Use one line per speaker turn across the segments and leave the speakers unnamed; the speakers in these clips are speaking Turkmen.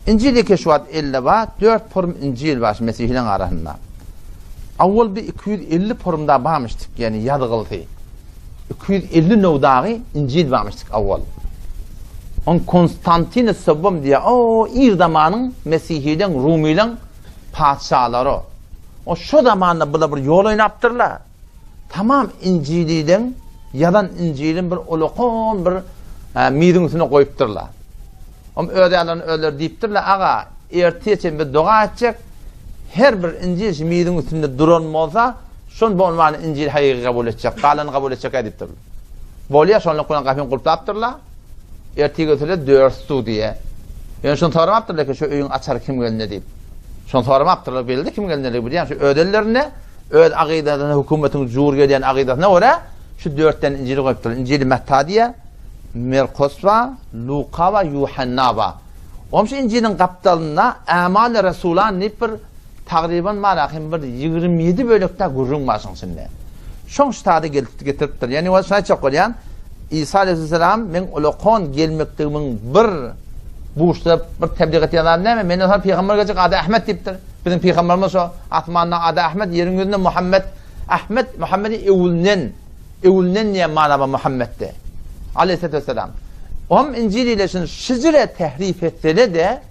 Injil ýeke şu wagt elde bar, dört porum Injil bar şu mesihileň arasynda. Awwal bir 250 porum da barmyşdyk, ýagny ýazgylsy. 250 now dagy Injil barmyşdyk awwal. On Konstantin Sobom diýä, o ir zamanyň mesihileň, rumylaň patyşalary. O şo zamanda bula bir ýol oýnapdyrlar. Tamam Injilileň ýazan Injilin bir ulakan bir miziň üstüne goýupdyrlar. Om öz ýanlaryna özleri diýipdirler, aga, ertir çen biz doga etjek, her bir Injil şu miziň üstünde duran bolsa, şon bu onwany Injil hakyky kabul etjek, galany kabul etjek diýipdirler. Bolýar, şonluk bilen gapyny gulplapdyrlar. Ertir gelseler dört stu diýe. Ýöne şony soramapdyrlar ki, şu öýüň açary kim gelende diýip. Şony soramapdyrlar, belli kim gelendigi bilýän, şu öz ellerinde öz agydasyna, hökümetiň jur gelýän agydasyna görä şu dörtden Injili goýupdyrlar. Injili Metta diýe, Merkos bar, Luka bar, Ýuhanna bar. Onuň şu Injiliň gapdalynda Ämal-i Resulan diýip bir tagryban bar ahim bir 27 bölekde gürrüň bar şoň içinde. Şoň ştada gelip getiripdir. Ýani ol şuny aýtjak bolýan, Isa aleyhisselam meň ulakon gelmekligimiň bir buşlap bir tebliğ etýän zady näme? Menden soň pygamber geljek ady Ahmet diýipdir. Biziň pygamberimiz şo asmanda ady Ahmet, ýeriň ýüzünde Muhammet. Ahmet Muhammedi öwülnen öwülnen diýen mana bar Muhammetde. Aleyhissalatu vesselam. Om Injil ile şuny şijire tehrif etsele-de,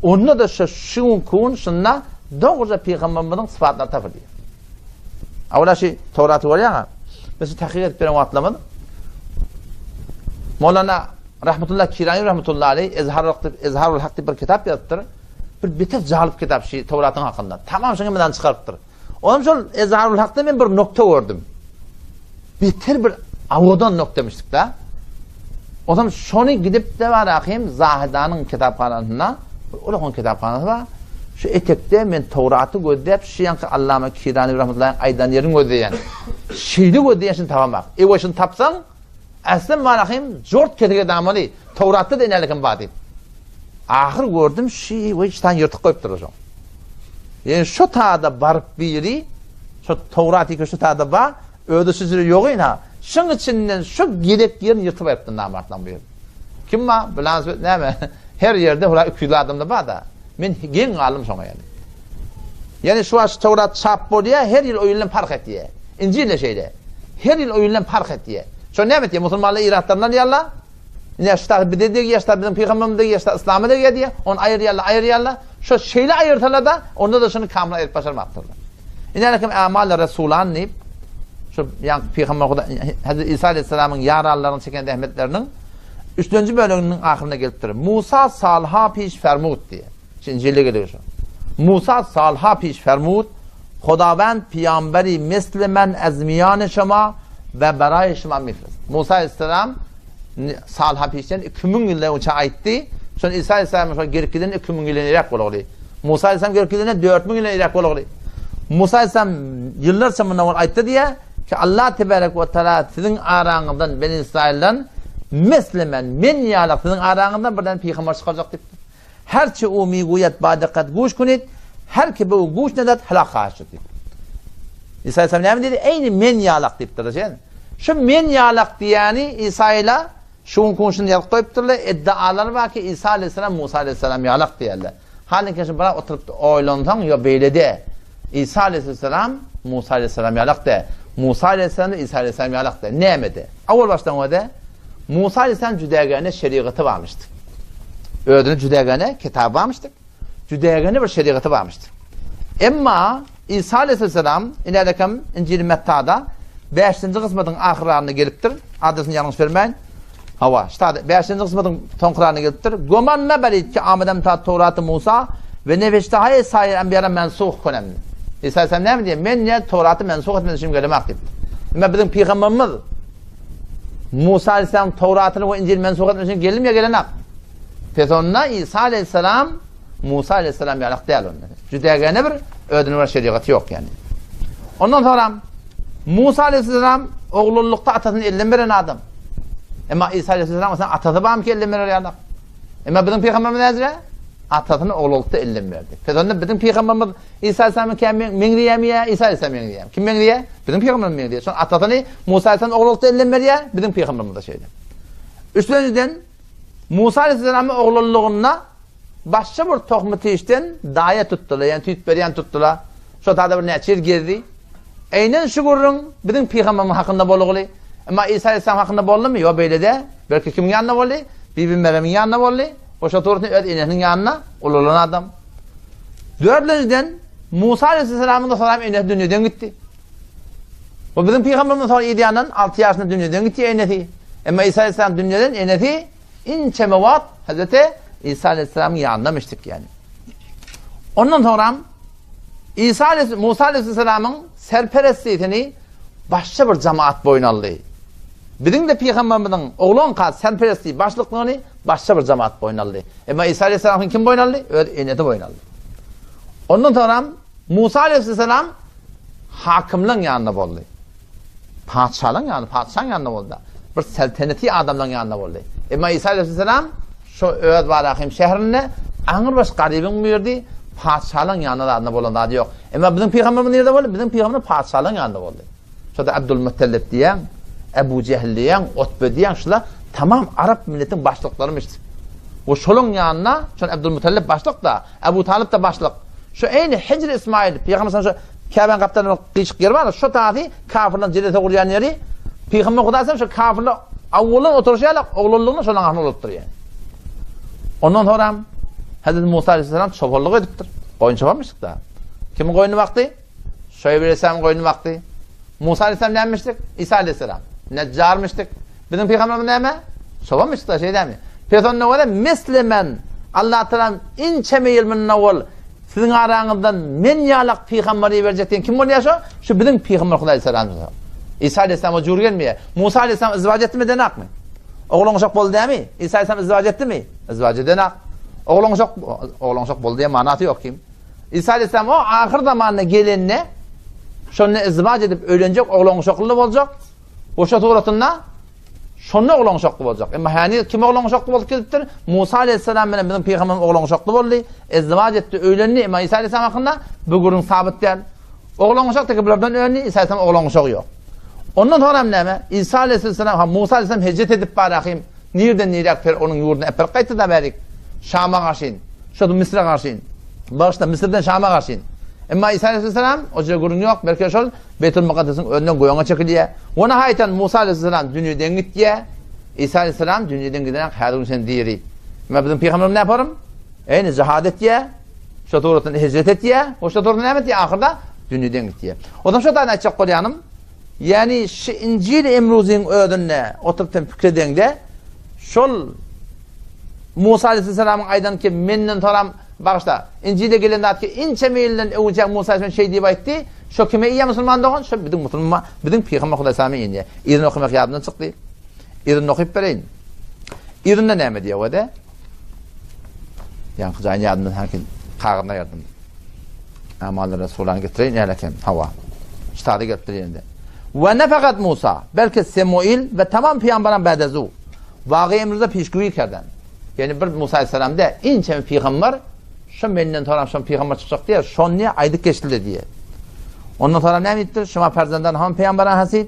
onda da şu şu gün şunda dogruja pygamberimiziň sypatlary tapylýar. Awala şu Towraty görýäňä. Biz şu tahkik edip beren wagtlarymyz Molana Rahmetullah Kirani Rahmetullah aleyh Ezharul Hak Ezharul Hak diýip bir kitap ýazypdyr. Bir beter jalyp kitap şu Towratyň hakynda. Tamam şuňa menden çykarypdyr. Onuň şol Ezharul Hakda men bir nokta gördüm. Beter bir awadan noktamışdyk da. Ondan şony gidip de bar ahim Zahidanyň kitaphanasynda, ulakan kitaphanasy bar. Şu etekde men Towraty gözläp, şu ýanky Allama Kirani rahmetullahi aýdan ýerini gözleýän. Şeýle gözleýän şuny tapamak. Ewe şuny tapsaň, Äslem bar ahim jort kesige damaly. Towratda da enälikim bar diýip. Ahyr gördüm şi we ştan ýyrtyk goýupdyr şoň. Ýani şu tada baryp biri şu Towrat ýeke şu tada bar, özi şu jüre ýok ina. Şuň içinden şu gerek ýerini ýyrtyp aýypdyr namartlaň bu ýerde. Kim bar? Bilan söz näme? Her ýerde hula 200 adam da bar da. Men geň galdym şoňa ýani. Ýani şu wagt Towrat çap bolýar, her ýyl o ýyldan parh etýär. Injil de şeýle. Her ýyl o ýyldan parh etýär. Şo näme etýär? Musulmanlar iratlaryndan alýarlar. Ine şu taýda bize degýär, şu taýda biziň pygamberimize degýär, şu taýda yslama degýär diýýär. Ony aýyrýarlar, aýyrýarlar. Şo şeýle aýyrsalar-da, onda-da şuny kamyl aýryp başarmapdyrlar. Ine kim Amal Resulan diýip, şu ýaňky pygamber Huda Hazreti Isa aleyhisselamyň ýaranlarynyň çeken zähmetleriniň üçlenji böleginiň ahyrynda gelipdir. Musa salha piş fermut diýýär. Şu Injilde geliyor şu. Musa salha piş fermut, Hodawend piyamberi misli men ez miyan şuma we beraý şuma mifrest. Musa aleyhisselam salha pişden 2000 ýyl öňçe aýtdy. Şol İsa aleyhisselam şol gelip giden 2000 ýyl iräk bolagly. Musa aleyhisselam gelip gidende 4000 ýyl iräk bolagly. Musa aleyhisselam ýyllarça mundan owal aýtdy diýä ki Allah tebarek we taala siziň araňyzdan Beni İsrailden misli men men ýaly siziň araňyzdan birden pygamber çykarjak diýipdir. Her çi u miguyet ba dikkat guş kunit, her ki be u guş nedat helak haşyt diýip. İsa aleyhisselam näme diýdi? Eýni men ýalak diýipdir şeýle. Şu men ýalak diýýäni İsa ile şu gün şuny ýazyp goýupdyrlar, iddialar bar ki İsa aleyhisselam Musa aleyhisselam ýalak diýerler. Halynki şu biraz oturyp oýlansaň, ýo beýle de. İsa aleyhisselam Musa aleyhisselam ýalak de. Musa aleyhisselam İsa aleyhisselam ýalak de. Näme de? Awal başdan o de. Musa aleyhisselam jüdägäne şerigaty barmyşdy. Özüne jüdägäne kitaby barmyşdy. Jüdägäne bir şerigaty barmyşdy. Emma İsa aleyhisselam inädekem Injil Mettada 5-nji kysmatyň ahyrlarynda gelipdir. Adresini ýalňyş bermäýin. Hawa, ştada 5-nji kysmatyň soňkylarynda gelipdir. Goman meberit ki amedem ta Towraty Musa we neweştahaý saýir enbiýara mensuh konem. İsa aleyhisselam näme diýýär? Men ne Towraty mensuh etmek üçin gelemak diýipdir. Emma biziň pygamberimiz Musa aleyhisselam Towratyny we Injilini mensuh etmek üçin geldim ýa gelenak. Pes onda İsa aleyhisselam Musa aleyhisselam ýalak däl onda. Jüdägene bir özüniň bir şerigaty ýok ýani. Ondan sonra Musa aleyhisselam oglullukda atasyny elden beren adam. Emma İsa aleyhisselam sen atasy barmy ki elden berer ýalak. Emma biziň pygamberimiz näzire? Atasyny oglullukda elden berdi. Pes onda biziň pygamberimiz Isa aleyhisselam kim meňzeýärmi ýa Isa aleyhisselam meňzeýärmi? Kim meňzeýär? Biziň pygamberimiz meňzeýär. Şoň atasyny Musa aleyhisselam oglullukda elden berýär, biziň pygamberimiz de şeýle. Üçünjiden Musa aleyhisselamyň oglullygynda. başga bir tohmy tişden daýa tutdylar, ýagny tüýt berýän tutdylar. Şo tada bir näçe ýyl gezdi. Eýnen şu gürrüň biziň pygamberimiz hakynda bolguly. Emma Isa aleyhisselam hakynda boldumy? Ýok, beýle däl. Belki kimiň ýanynda boldy? Bibi Meremiň ýanynda boldy. O şo turusyny öz enesiniň ýanynda ulalan adam. Dördünjiden Musa aleyhisselamyň da soram enesi dünýeden gitdi. Bu biziň pygamberimiz soň ýanyndan 6 ýaşynda dünýeden gitdi enesi. Emma Isa aleyhisselam dünýeden enesi inçeme wagt Hazreti Isa aleyhisselamyň ýanynda mişdik ýani. Ondan soňra Isa aleyhisselam Musa aleyhisselamyň serperestligini başga bir jemaat boýun aldy. Biziň de pygamberimiziň oglanka serperestliği başlyklygyny başga bir jemaat boýun aldy. Emma Isa aleyhisselamyň kim boýun aldy? Öz enesi boýun aldy. Ondan soňra Musa aleyhisselam hakimliň ýanynda boldy. Patyşalaryň ýanynda, patyşaň ýanynda boldy. Bir selteneti adamlaryň ýanynda boldy. Emma Isa aleyhisselam şo öz Barahym şäherinde aňyrbaş garybyň birdi, patyşalaryň ýanynda zadynda bolan zady ýok. Emma biziň pygamberimiz nirde boldy? Biziň pygamberimiz patyşalaryň ýanynda boldy. Şo-da Abdulmuttalib diýen, Ebu Jehl diýen, Utbe diýen şular tamam arap milletiň başlyklarymyş. We şolaryň ýanynda, şol Abdulmuttalib başlyk da, Ebu Talyp da başlyk. Şu eýni Hijr Ismail, Pygamber sallallahu şu Käbäniň gapdalynda bir gyşyk ýer bar, şo taýy kafirleriň jelese gurýan ýeri. Pygamber Hudaý sallam şu kafirler awwaldan oturyşy ýaly oglanlygyna şolaryň arasynda bolupdyr ýa. Ondan soňra Hazreti Musa aleyhisselam çopanlyk edipdir. Goýun çopanmyşdyk da. Kimiň goýnuny bakdy? Şoýb aleyhisselam goýnuny bakdy. Musa aleyhisselam nämişdik? Isa aleyhisselam. Neccarmyşdyk. Biziň pygamberimiz näme? Çobanmyşdyk da şeý dämi? Pes onda görä meslemen Allah taala inçeme ýyl mundan owal siziň araňyzdan men ýalak pygamber iberjek diýen kim bolýar şo? Şu biziň pygamber Hudaý aleyhisselam. Isa aleyhisselam o jür gelmeýär. Musa aleyhisselam izwaç etdimi edenakmy? Oglan uşak boldy dämi? Isa aleyhisselam izwaç etdimi? Izwaç edenak. Oglan uşak oglan uşak boldy diýen manasy ýok kim? Isa aleyhisselam o ahyr zamanda gelende şonda izwaç edip öýlenjek oglan uşakly boljak. Goşa suratynda şonda oglan uşakly boljak. Emma häni kim oglan uşakly bolup gelipdir? Musa aleyhisselam bilen biziň pygamberimiz oglan uşakly boldy. Ezdiwaç etdi, öýlendi. Emma Isa aleyhisselam hakynda bu gürrüň sabyt däl. Oglan uşak teki bulardan öndi, Isa aleyhisselam oglan uşagy ýok. Ondan soň hem näme? Isa aleyhisselam ha Musa aleyhisselam hijret edip barahym. Nirden niräk per onuň ýurduna äperip gaýtdy da bärik. Şama garşyn. Şo Misre garşyn. Başda Misirden Şama garşyn. Emma Isa aleyhisselam o ýerde gürrüň ýok. Belki şol Beýtul Mukaddesiň öňünden göňe çekilýär. We nahaýatan Musa aleyhisselam dünýeden gitýär. Isa aleyhisselam dünýeden giden häzir gün sen diri. Emma biziň pygamberimiz näme yaparym? Eýni jihad etýär. Şo suratdan hijret etýär. O şo suratdan näme etýär? Ahyrda dünýeden gitýär. O zaman şo taýdan aýtjak bolýanym, ýani şu Injil Emruzyň özünde oturyp sen pikir edeňde şol Musa aleyhisselamyň aýdan ki menden soram bagyşla. Injilde gelen zat ki inçe ýyldan öňünçä Musa aleyhisselam şeý diýip aýtdy. Şo kime iýýär musulman dogan? Şo biziň musulman, biziň pygamber Hudaý salama inýär. Yzyny okamak ýadymdan çykdy. Yzyny okyp bereýin. Yzynda näme diýýär wede? Ýaňky jaýyny ýadymdan sanki kagyzyna ýazdym. Amal Resulany getireýin ýaly eken. Hawa. Ştada gelipdir ýene-de. We ne fakat Musa, belki Semuil we tamam pygamberan bädezu. Wagy emrüze pişgüýi kerden. Ýani bir Musa aleyhisselam de inçe pygamber Şo menden soram şo pygamber çykjak diýer, şony aýdyp geçdi diýer. Ondan sonra näme diýipdir? Şuma perzendan ham pygamberan hasid.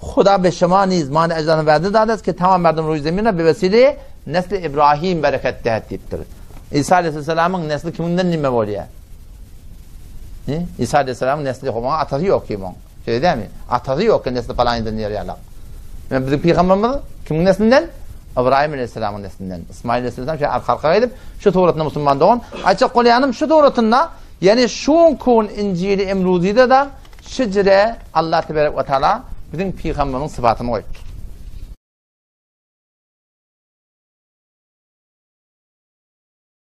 Huda be şuma niz mani ecdanı verdi dades ki tamam merdum ruy zemine be vesile nesli İbrahim bereket dehet diýipdir. İsa aleyhisselamyň nesli kiminden nime bolýar? Ne? İsa aleyhisselamyň nesli howa atasy ýok ki muň. Şeýle dämi? Atasy ýok ki nesli falanydan diýer ýalak. Men biziň pygamberimiz kimiň neslinden? Ybraýym aleyhisselamyň neslinden. Ismail aleyhisselam şeýle arka-arka gidip, şu suratynda musulman dogan. Aýtjak bolýanym şu suratynda, ýani şu kun Injili Emruzide da şijre Allah tebarek we taala biziň pygamberimiziň sypatyny goýupdyr.